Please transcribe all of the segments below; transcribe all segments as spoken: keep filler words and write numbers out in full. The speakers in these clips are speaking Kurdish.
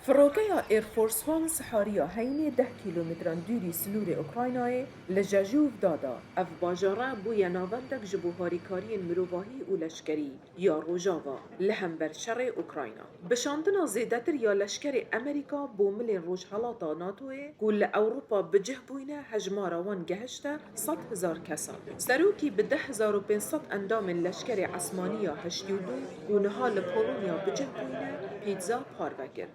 Firokeya Air Force One sihariya heyînê deh kîlometran dûrî sinûrê Ukraynayê li Jejûv dada. Ev bajare bûye navendek ji bo harîkariyên mirovahî û leşkerî ya Rojava li hember şerê Ukrayna. Bi şandina zêdetir ya leşkerê Amerîka bo milên Rojhelata NATOyê ku li Ewropa bi cih bûyne, hejmara wan gehişte sed hezar kesan. Serokî bi deh hezar û pênc sed endamên leşkerê esmanî ya heştê û du ku niha li Polonya bi cih bûyne, pîtza parve kir.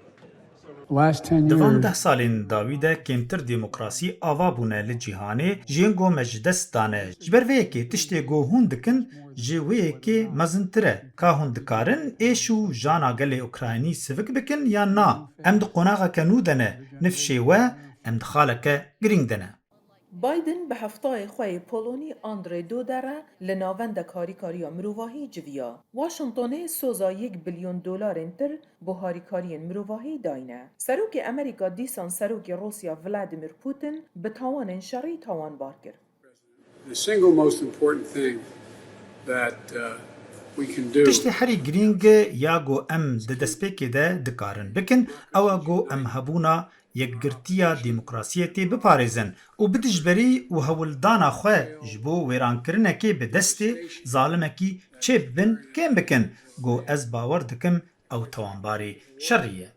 Di van deh salên dawî de kêmtir demokrasî ava bûne li cîhanê, ji yên ku me ji dest dane. Ji ber vê yekê tiştê ku hûn dikin, ji wê yekê mezintir e. Ka hûn dikarin êş û jana gelê Ukraynî sivik bikin yan na? Em di qonaxeke nû de ne, nifşê we em di xaleke girîng de ne. Biden bi heftayê xwe yê Polonî Andre Duda re li navendek harîkariya mirovahî civiya. Washingtonê soza yek bilyon dolarên tir bo harîkariyên mirovahî dayne. Serokê Amerîka dîsan Serokê Rûsya Vladimir Putin bi tawanên şerî tawanbar kir. The single most important thing that uh, we can do Tiştê herî girîng ya ku em di destpêkê de dikarin bikin, ew e ku em hebûna yekgirtiya demokrasiyê tê biparêzin û bi dijberî û hewldana xwe ji bo wêrankirinekê bi destê zalimekî çêbibin kêm bikin, ku ez bawer dikim ew tawanbarê şerî ye.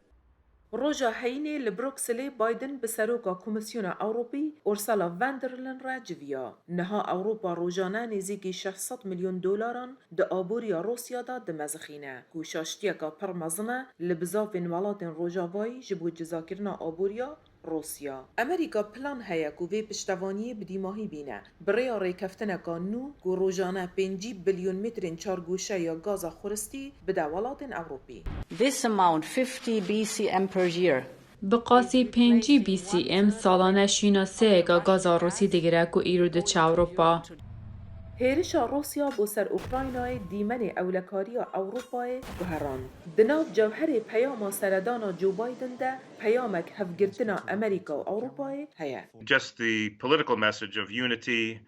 Roja heyînê li Brukselê Biden bi seroka Komîsyona Ewropî Ursula von der Leyen re civiya. Niha Ewropa rojane nêzîkî şeş sed milyon dolaran di aboriya Rûsya de dimezixîne, ku şaştiyeke pir mezin e li bizafên welatên Rojavayî ji bo cizakirina aboriya Rûsya. Amerîka plan heye ku vê piştevaniyê bi dîmahî bîne, bi rêya rêkeftineka nû ku rojane pêncî bilyon metrên çargoşe ya gaza xuristî bide welatên Ewropî. This amount, fifty B C M per year. Bi qasî pêncî B C M salane şîna seyeka gaza Rûsî digire ku îro diçe Ewropa. Hêrişa Rûsya bo ser Ukraynayê dîmenê ewlekariya Ewropayê guherand. Di nav cewherê peyama seredana Joe Biden de peyamek hevgirtina Amerîka û Ewropayê heye. Just the political message of unity.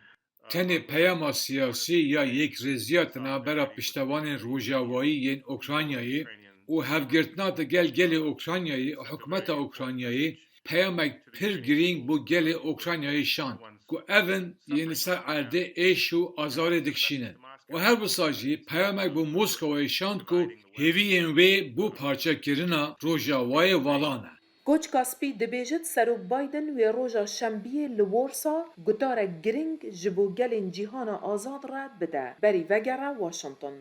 Tenê peyama siyasî ya yekrêziya di navbera piştevanên rojavayî yên Ukraynayê û hevgirtina digel gelê Ukraynayê û hikûmeta Ukraynayê peyamek pir girîng bo gelê Ukraynayê şand ku ev in yên li ser erdê êş û azarê dikişînin û her wisa jî peyamek bo Moskowayê şand ku hêviyên wê bo parçekirina Rojavayê vala ne. Koçka Spî dibêjit Serok Biden wê roja Şembiyê li Warsaw gutarek girîng ji bo gelên cîhana azad re bide, berî vegere Washington.